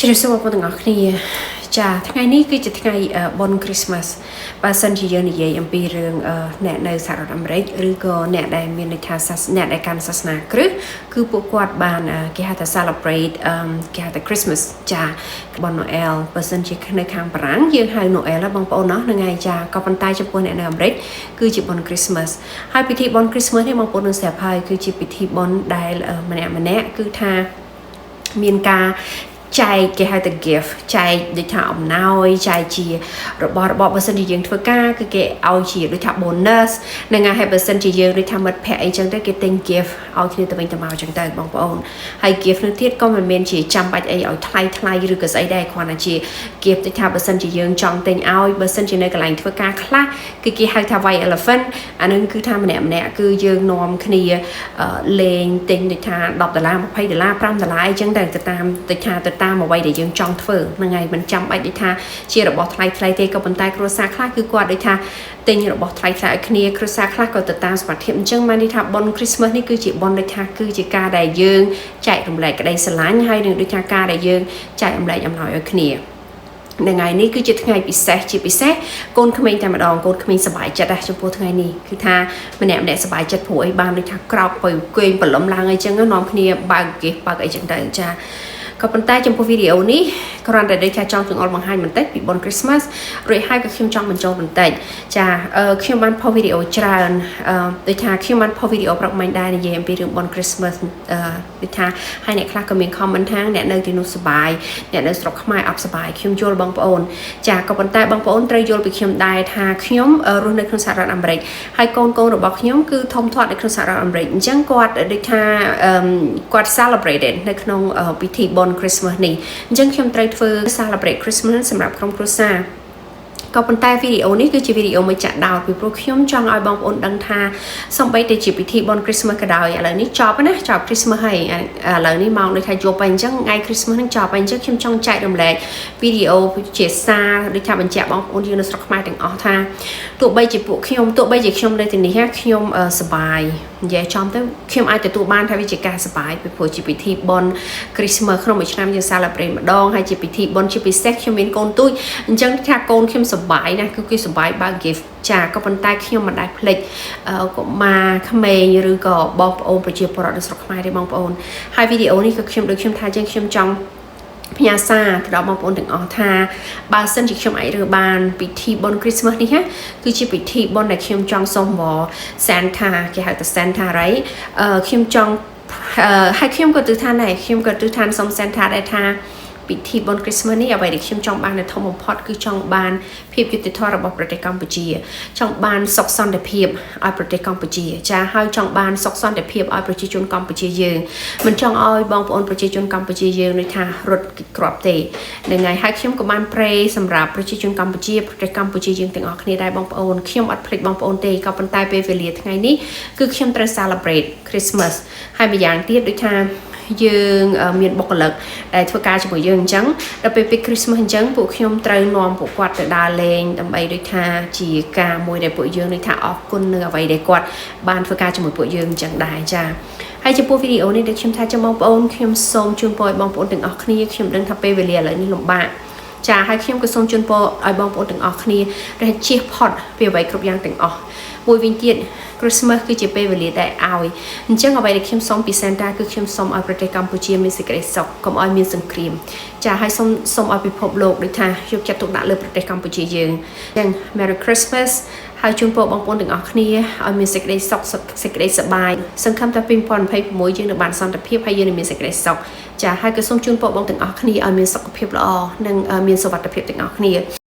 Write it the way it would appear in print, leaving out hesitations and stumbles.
ជ្រាបសួរបងប្អូនទាំងអស់គ្នាចាថ្ងៃនេះគឺជាថ្ងៃបុណ្យ Christmas បើសិនជាយើងនិយាយអំពីរឿងអ្នកនៅសហរដ្ឋអាមេរិកឬក៏អ្នកដែលមានន័យថាសាសអ្នកដែលកាន់សាសនាគ្រិស្តគឺពួកគាត់បានគេហៅថា celebrate គេហៅថា Christmas ចាបុណ្យ Noel បើសិនជានៅខាងបារាំងយើងហៅ Noel ហ៎បងប្អូនណោះហ្នឹងហើយចាក៏ប៉ុន្តែចំពោះអ្នកនៅអាមេរិកគឺជាបុណ្យ Christmas ហើយពិធីបុណ្យ Christmas នេះបងប្អូននឹងស្រាប់ហើយគឺជាពិធីបុណ្យដែលម្នាក់ម្នាក់គឺថាមានការចែកគេហៅថា gift ចែកដូចថាអំណោយចែកជារបស់របរបើសិនជាយើងធ្វើការគឺគេឲ្យជាដូចថា bonus នឹងហើយបើសិនជាយើងដូចថាមិត្តភ័ក្តិអីចឹងទៅគេទិញ gift ឲ្យគ្នាទៅវិញទៅមកចឹងទៅបងប្អូនហើយ gift នោះទៀតក៏មិនមែនជាចាំបាច់អីឲ្យថ្លៃថ្លៃឬក៏ស្អីដែរគ្រាន់តែជា gift ដូចថាបើសិនជាយើងចង់ទិញឲ្យបើសិនជានៅកន្លែងធ្វើការខ្លះគឺគេហៅថា white elephant អានឹងគឺថាម្នាក់ម្នាក់គឺយើងនាំគ្នាលេងទិញដូចថា10ដុល្លារ20ដុល្លារ5ដុល្លារអីចឹងទៅទៅតាមដូចថាទៅតាមអ្វីដែលយើងចង់ធ្វើហ្នឹងហើយមិនចាំបាច់ដូចថាជារបស់ថ្លៃថ្លៃទេក៏ប៉ុន្តែគ្រួសារខ្លះគឺគាត់ដូចថាទិញរបស់ថ្លៃថ្លៃឲ្យគ្នាគ្រួសារខ្លះក៏ទៅតាមសមត្ថភាពអញ្ចឹងបានន័យថាបុណ្យ Christmas នេះគឺជាបុណ្យដូចថាគឺជាការដែលយើងចែករំលែកក្តីស្រឡាញ់ហើយនឹងដូចថាការដែលយើងចែករំលែកអំណោយឲ្យគ្នាថ្ងៃនេះគឺជាថ្ងៃពិសេសជាពិសេសកូនក្មេងតែម្ដងកូនក្មេងសប្បាយចិត្តណាចំពោះថ្ងៃនេះគឺថាម្នាក់ម្នាក់សប្បាយចិត្តព្រោះអីបានដូចថាក្រោកទៅគេងព្រលឹមឡើងអីចឹងនាំគ្នាបើកគេបើកអីចឹងទៅចាក៏ប៉ុន្តែចំពោះវីដេអូនេះគ្រាន់តែដូចថាចង់ចង្អុលបង្ហាញបន្តិចពីបុណ្យ Christmas រួចហើយក៏ខ្ញុំចង់បញ្ចូលបន្តិចចាខ្ញុំបានផុសវីដេអូច្រើនដូចថាខ្ញុំបានផុសវីដេអូប្រាប់មិញដែរនិយាយអំពីរឿងបុណ្យ Christmas ដូចថាហើយអ្នកខ្លះក៏មាន comment ថាអ្នកនៅទីនោះសប្បាយអ្នកនៅស្រុកខ្មែរអត់សប្បាយខ្ញុំយល់បងប្អូនចាក៏ប៉ុន្តែបងប្អូនត្រូវយល់ពីខ្ញុំដែរថាខ្ញុំរស់នៅក្នុងសហរដ្ឋអាមេរិកហើយកូនកូនរបស់ខ្ញុំគឺធំធាត់នៅក្នុងសហរដ្ឋអាមេរិកអញ្ចឹងគាត់ដូចថាគាត់ celebrated នៅក្នុងពិធីបុណ្យ Christmas នេះអញ្ចឹងខ្ញុំត្រូវធ្វើ celebrate Christmas សម្រាប់ក្រុមគ្រួសារក៏ប៉ុន្តែវីដេអូនេះគឺជាវីដេអូមួយចាក់ដោតពីព្រោះខ្ញុំចង់ឲ្យបងប្អូនដឹងថាសូម្បីតែជាពិធីបុណ្យ Christmas ក៏ដោយឥឡូវនេះចប់ណាចប់ Christmas ហើយឥឡូវនេះម៉ោងដូចថាយប់ហើយអញ្ចឹងថ្ងៃ Christmas នឹងចប់ហើយអញ្ចឹងខ្ញុំចង់ចែករំលែកវីដេអូជាសារដូចថាបញ្ជាក់បងប្អូនយើងនៅស្រុកខ្មែរទាំងអស់ថាទោះបីជាពួកខ្ញុំទោះបីជាខ្ញុំនៅទីនេះខ្ញុំសប្បាយនិយាយចំទៅខ្ញុំអាចទទួលបានថាវាជាការសប្បាយពីព្រោះជាពិធីបុណ្យ Christmas ក្នុងមួយឆ្នាំយើង celebrate ម្ដងហើយជាពិធីបុណ្យជាពិសេសខ្ញុំមានកូនតូចអញ្ចឹងថាកូនខ្ញុំសប្បាយណាស់គឺគេសប្បាយបើ gift ចាក៏ប៉ុន្តែខ្ញុំមិនដែលភ្លេចកុមារក្មេងឬក៏បងប្អូនប្រជាពលរដ្ឋនៅស្រុកខ្មែរទេបងប្អូនហើយវីដេអូនេះក៏ខ្ញុំដូចខ្ញុំថាចឹងខ្ញុំចង់ផ្ញើសារទៅដល់បងប្អូនទាំងអស់ថាបើសិនជាខ្ញុំអាចរើបានពិធីបុណ្យ Christmas នេះណាគឺជាពិធីបុណ្យដែលខ្ញុំចង់សុំវ Santa គេហៅថា Santa right ខ្ញុំចង់ហើយខ្ញុំក៏ទិដ្ឋានដែរខ្ញុំក៏ទិដ្ឋានសុំ Santa ដែរថាពិធីបុណ្យ Christmas នេះអ្វីដែលខ្ញុំចង់បាននៅធំបំផុតគឺចង់បានភាពយុត្តិធម៌របស់ប្រទេសកម្ពុជាចង់បានសុខសន្តិភាពឲ្យប្រទេសកម្ពុជាចាហើយចង់បានសុខសន្តិភាពឲ្យប្រជាជនកម្ពុជាយើងមិនចង់ឲ្យបងប្អូនប្រជាជនកម្ពុជាយើងដូចថារត់គេចគ្រាប់ទេនឹងហើយហើយខ្ញុំក៏បាន pray សម្រាប់ប្រជាជនកម្ពុជាប្រទេសកម្ពុជាយើងទាំងអស់គ្នាដែរបងប្អូនខ្ញុំអត់ភ្លេចបងប្អូនទេក៏ប៉ុន្តែពេលវេលាថ្ងៃនេះគឺខ្ញុំត្រូវ celebrate Christmas ហើយម្យ៉ាងទៀតដូចថាយើងមានបុគ្គលិកដែលធ្វើការជាមួយយើងអញ្ចឹងដល់ពេលពេល Christmas អញ្ចឹងពួកខ្ញុំត្រូវនាំពួកគាត់ទៅដើរលេងដើម្បីដូចថាជាការមួយដែលពួកយើងដូចថាអរគុណនៅអ្វីដែលគាត់បានធ្វើការជាមួយពួកយើងអញ្ចឹងដែរចាហើយចំពោះវីដេអូនេះដូចខ្ញុំថាចាំបងប្អូនខ្ញុំសូមជូនពរឲ្យបងប្អូនទាំងអស់គ្នាខ្ញុំដឹងថាពេលវេលាឥឡូវនេះលំបាកចាហើយខ្ញុំក៏សូមជូនពរឲ្យបងប្អូនទាំងអស់គ្នាដែលជៀសផុតពីអ្វីគ្រប់យ៉ាងទាំងអស់មួយវិញទៀត Christmas គឺជាពេលវេលាដែលឲ្យអញ្ចឹងអ្វីដែលខ្ញុំសូមពី Santa គឺខ្ញុំសូមឲ្យប្រទេសកម្ពុជាមានសេចក្តីសុខកុំឲ្យមានសង្គ្រាមចាហើយសូមសូមឲ្យពិភពលោកដូចថាយកចិត្តទុកដាក់លើប្រទេសកម្ពុជាយើងអញ្ចឹង Merry Christmas ហើយជូនពរបងប្អូនទាំងអស់គ្នាឲ្យមានសេចក្តីសុខសេចក្តីសប្បាយសង្ឃឹមថា2026យើងនឹងបានសន្តិភាពហើយយើងនឹងមានសេចក្តីសុខចាហើយក៏សូមជូនពរបងទាំងអស់គ្នាឲ្យមានសុខភាពល្អនិងមានសុវត្ថិភាពទាំងអស់គ្នា។